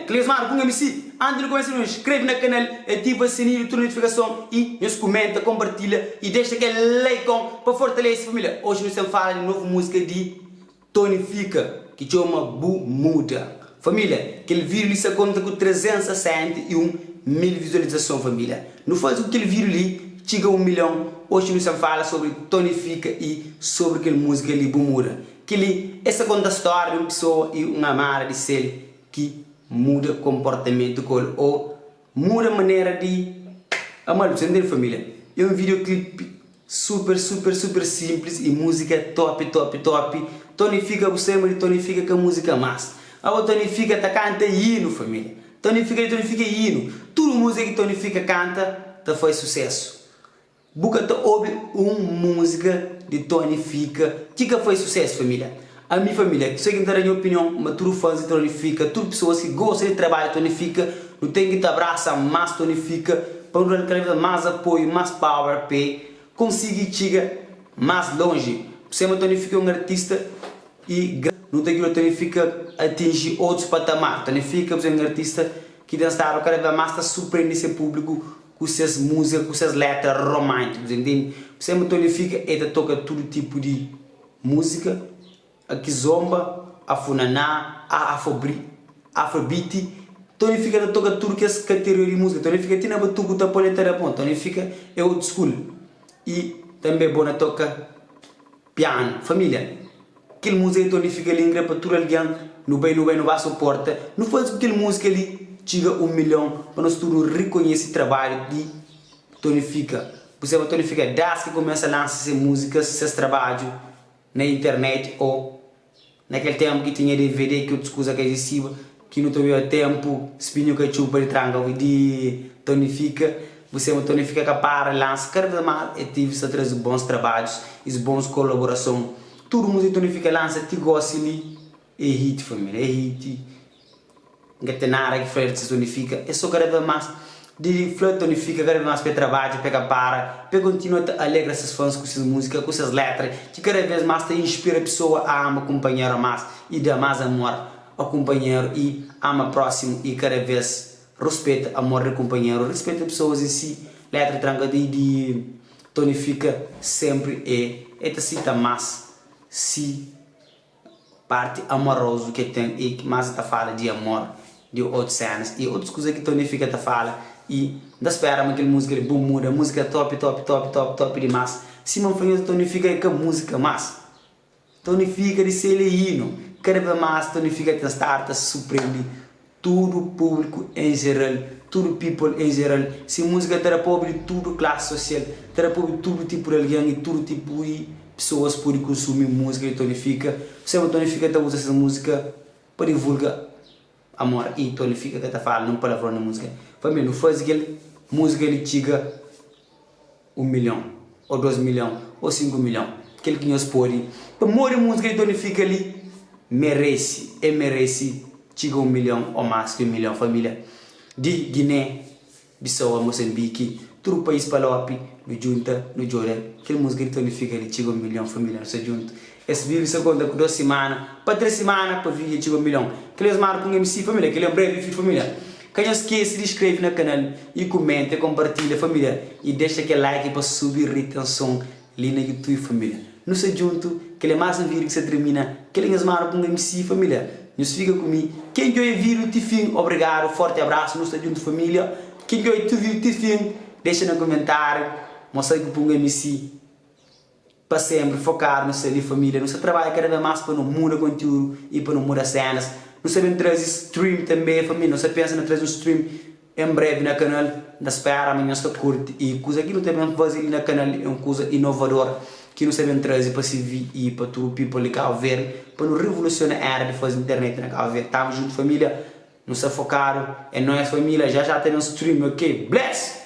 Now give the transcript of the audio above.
Família, Cleosmar ku MC, antis di kumesa nu inskreve na kanal, ativa sininhu di tudu notifikason y nhos kumenta, konpartilha y dexa kel like-on pa fortalese família. Oji nu sta fala di novu múzika di Tony Fika ki txoma Bu Muda. Família, kel vídiu li sta konta ku 361 mil vizualizason família. Nu faze ku kel vídiu li txiga 1 milhon. Oji nu sta fala sobri Tony Fika y sobri kel múzika li Bu Muda. Kel-li é sta konta stória di un pesoa i un amada di sel ki muda konportamentu ku el ô muda manera di ama-l. Bu sta ntende família? É un videoclip super super super simplis i múzika é top top top. Tony Fika bu sembra di Tony Fika ka múzika más. Abo Tony Fika ta kanta hinu família. Tony Fika di Tony Fika é hinu. Tudu múzika ki Tony Fika kanta ta faz susésu. Bu ka ta obi um musica di Tony Fika ki ka fai sucesso familia. Ami familia so ki nta da nha opinion ma tudu fans di Tony Fika tudu pessoas ki gosta di trabadju di Tony Fika nu ten ki ta abraça mas Tony Fika pa nu dal kada vez mas apoio mas power pe consigui txiga mas longe sema Tony Fika é um artista i nu ta djuda Tony Fika atingi otus patamar Tony Fika é um artista ki ten stadu kada vez mas ta surpreende se publico ku ses múzika, ku ses létra romántikus, entende? Sima Tony Fika, el ta toka tudu tipu di múzika, a kizomba, a funaná, a afobri, afrobeat. Tony Fika ta toka tudu kes kategoria di múzika. Tony Fika ti na batuku ta pô-l el ta da pon. Tony Fika é old school i tanbe bo na toka pianu. Família. Kel múzika li Tony Fika li N kre pa tudu algen nu bai nu bai nu ba suporta nu faze ku kel múzika li txiga 1 milhon pa nos tudu rikonhese trabadju di Tony Fika bu sabe ma Tony Fika das ki kumesa lansa se múzikas ses trabadju na internet ô na kel ténpu ki tinha dvd ki otus kuza ka izistiba Ki nu ta obiba tempu spinhu ka txupa di tranka di Tony Fika bu sema Tony Fika ka para lansa kada vez mas e tive sta trazi bons trabadjus is bons kolaborason tudu musica di Tony Fika lansa ti gosi li e hit familia e hit nka ten nada ki fla di Tony Fika e so kada vez mas di fla Tony Fika kada vez mas pa e trabadja pa e ka para pa e kontinua ta alegra ses fans ku ses musica ku ses letra ki kada vez mas ta inspira pesoa a ama kunpanheru mas i da mas amor pa kunpanheru i ama prósimu i kada vês ruspeta amor di kunpanheru, rispeta pesoas em si. Letra tranka di di Tony Fika sempri e e ta sita más si parti amorozu ke ten i más e ta fala di amor di otus senas i otus kuza ki Tony Fika ta fala i N ta spera ma kel múzika li bu muda múzika top top top top top dimás sima N fla nhos Tony Fika e ka múzika más. Tony Fika di sel é hino. Kada vez más Tony Fika ten stadu ta surprende tudu públiku em geral, tudu people em geral. Se múzika ta da pa obi di tudu klasi sosial, ta da pa obi tudu tipu di algen i tudu tipu di pesoas pode konsumi múzika di Tony Fika. Sema Tony Fika ta uza ses múzika pa divulga amor i Tony Fika ka ta fala nen palavron na múzika. Família, nu faze kel múzika li txiga. 1 milhon ô 2 milhon ô 5 milhon kel ki nhos pode pamodi múzika di Tony Fika li merese e merese txiga 1 milhon ô más ki 1 milhon família di Guiné Bissau a Moçambique tudu país pa Lopi nu djunta nu djoda kel múzika di Tony Fika li txiga 1 milhon família nu sta djuntu es vídiu sta konta ku 2 simana pa 3 simana pa vídiu txiga 1 milhon kel es marka un MC família kel é un brevi família. Ka nhos skese di skrebe na kanal y kumenta y konpartilha família y dexa kel like pa subi ritenson li na youtube família nu sta djuntu kel é mas un vídeo ki sta termina kel é nhos manu punga MC família nhos fika ku mi ken ki odja vídeo ti fin obrigadu forti abrasu nu sta djuntu família ken ki odja vídeo ti fin dexa na kumentariu mostra ki punga MC. Pa senpri fokadu na sta li familia. Nu sta trabadja kada bes mas pa nu muda kontiudu i pa nu muda senas. Nu sta ben traze stream tanbe familia. Nu sta pensa na traze un stream en brevi na kanal. N ta spera ma nhos ta kurti i kuza ki nu ta ben faze li na kanal e un kuza inovador ki nu sta ben traze pa CV i pa tudu people di Cabo Verde pa nu revolusiona era di faze internet na Cabo Verde. Tamo juntu familia. Nu sta fokadu. É nois familia. Já já ta ben stream ok. Bless!